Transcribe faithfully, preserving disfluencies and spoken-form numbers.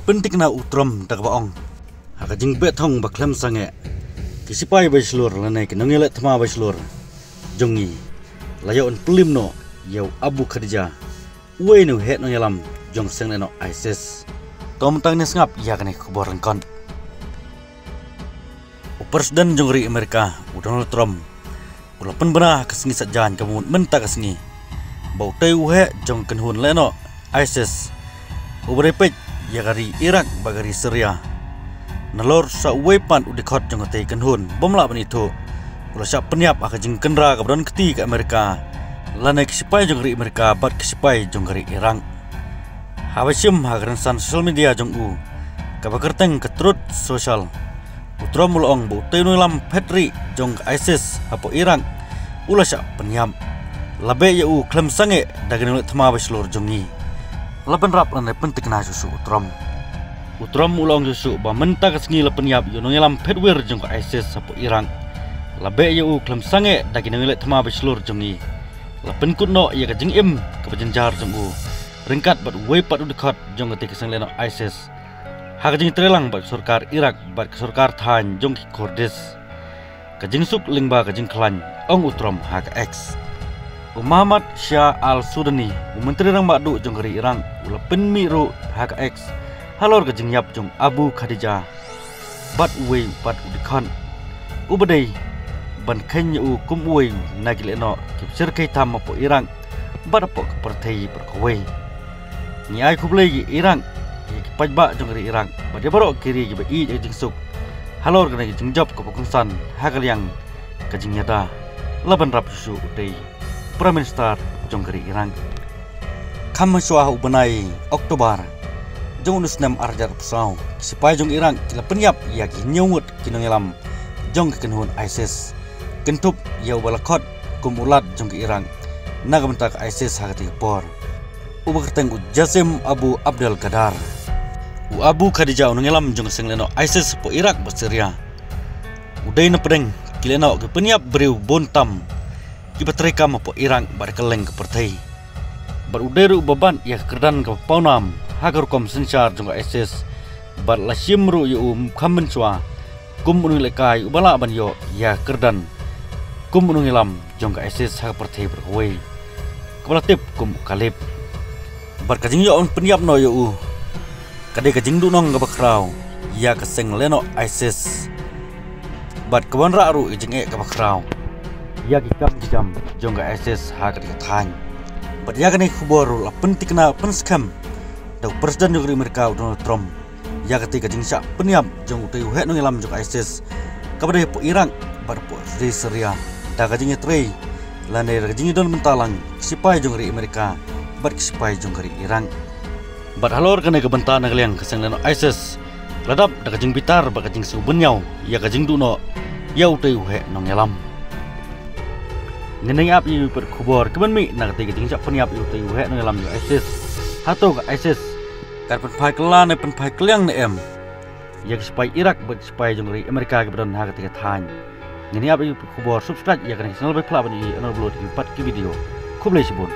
Pynthikna u Trump da kaba ong, ha ka jingbeh thong ba khlem sangeh, ki sipai ba shlur lane ki nongïaleh thma ba shlur jong ngi la ïoh pynplim noh ïa u Abu Khadija, uwei na u heh nongïalam jong ka seng lehnoh ISIS. To mynta ngin sngap ïa kane ka khubor lyngkot. U President jong ka ri Amerika, u Donald Trump, u la pynbna ha ka sngi Saitjaiñ kaba mut mynta ka sngi ba utei u heh jong ka kynhun lehnoh ISIS, uba dei peit ïa ka ri Iraq bad ka ri Syria, nalor sa uwei pat u dkhot jong katei ka kynhun bym lah ban ithuh, u la shah pynïap ha ka jingkynra kaba don kti ka Amerika lane ki sipai jong ka ri Amerika bad ki sipai jong ka ri Iraq. Haba shim ha ka rynsan social media jong u kaba kyrteng ka Truth Social, u Trump u la ong ba utei u nongïalam phet rieh jong ka ISIS hapoh Iraq u la shah pynïap. La beh ïa u khlem sangeh da ki nongïaleh thma ba shlur jong ngi. La bynrap lane pynthikna shuh shuh u Trump. U Trump u la ong shuh shuh ba mynta ka sngi la pynïap ïa u nongïalam phet wir jong ka ISIS hapoh Iraq. La beh ïa u khlem sangeh da ki nongïaleh thma ba shlur jong ngi. La pynkut noh ïa ka jingim kaba jynjar jong u ryngkat bad uwei pat u dkhot jong katei ka seng lehnoh ISIS ha ka jingtrei lang bad ka sorkar Iraq bad ka sorkar thaiñ jong ki Kurdish. Ka jingsuk lyngba ka jingkhlaiñ, ong u Trump ha ka X. U Mohammad Shia Al Sudani, u Myntri Rangbah Duh jong ka ri Iraq, u la pynmih ruh ha ka X halor ka jingïap jong Abu Khadija bad uwei pat u dkhot, uba dei ban kheiñ ïa u kum uwei na ki lehnoh kiba shyrkhei tham hapoh Iraq bad hapoh ka pyrthei baroh kawei. Ngi ai khublei ïa Iraq, ïa ki paidbah jong ka ri Iraq bad ïa baroh ki ri kiba ïeit ïa ka jingsuk halor kane ka jingjop kaba kongsan ha ka liang ka jingïada, la bynrap shuh shuh utei Prime Minister jong ka ri Iraq. Kham mynshuwa ha u bnai October jong u snem ar hajar arphew saw, ki sipai jong Iraq ki la pynïap ïa ki hynñiew ngut ki nongïalam jong ka kynhun ISIS, kynthup ïa uba la khot kum u lat jong ka Iraq na ka bynta ka ISIS ha katei ka por, uba kyrteng u Jassim Abu Abdel Gadar. U Abu Khadija, u nongïalam jong ka seng lehnoh ISIS hapoh Iraq bad Syria, u dei na pdeng ki lehnoh ki pynïap briew bun tam kiba treikam hapoh Iraq bad kylleng ka pyrthei. Bad u dei ruh uba bat ïa ka kyrdan kaba pawnam ha ka rukom synshar jong ka ISIS, bad la shim ruh ïa u kham mynshuwa kum u nongïalehkai uba lah ban ïoh ïa ka kyrdan kum u nongïalam jong ka ISIS ha ka pyrthei baroh kawei, kaba la tip kum u Kalib. Bad ka jingïoh ban pynïap noh ïa u ka dei ka jingduhnong kaba khraw ïa ka seng lehnoh ISIS, bad ka wanrah ruh ïa ka jingeh kaba khraw ïa ki kam ki jam jong ka ISIS ha katei ka thaiñ. Bad ïa kane ka khubor ruh la pynthikna pynskhem da u President jong ka ri Amerika, u Donald Trump, ïa katei ka jingshah pynïap jong utei u heh nongïalam jong ka ISIS kaba dei hapoh Iraq bad hapoh ri Syria da ka jingïatrei lane da ka jingïadon bynta lang ki sipai jong ka ri Amerika bad ki sipai jong ka ri Iraq. Bad halor kane ka bynta, na ka liang ka seng lehnoh ISIS ka la dap da ka jingbitar bad ka jingsngewbha ïa ka jingduh noh ïa utei u heh nongïalam. Ngin ïa ap ïa u pat khubor kiban mih na katei ka jingshah pynïap ïa utei u heh nongïalam jong ka ISIS. Hato ka ISIS kan pynphai kylla ne pynphai kylliang ne em ïa ki sipai Iraq bad ki sipai jong ka ri Amerika kiba don ha katei ka thaiñ? Ngin ïa ap ïa u pat khubor. Subscribe ïa kane ka channel ba phi lah ban ïohi ïa u pat ki video. Khublei shibun.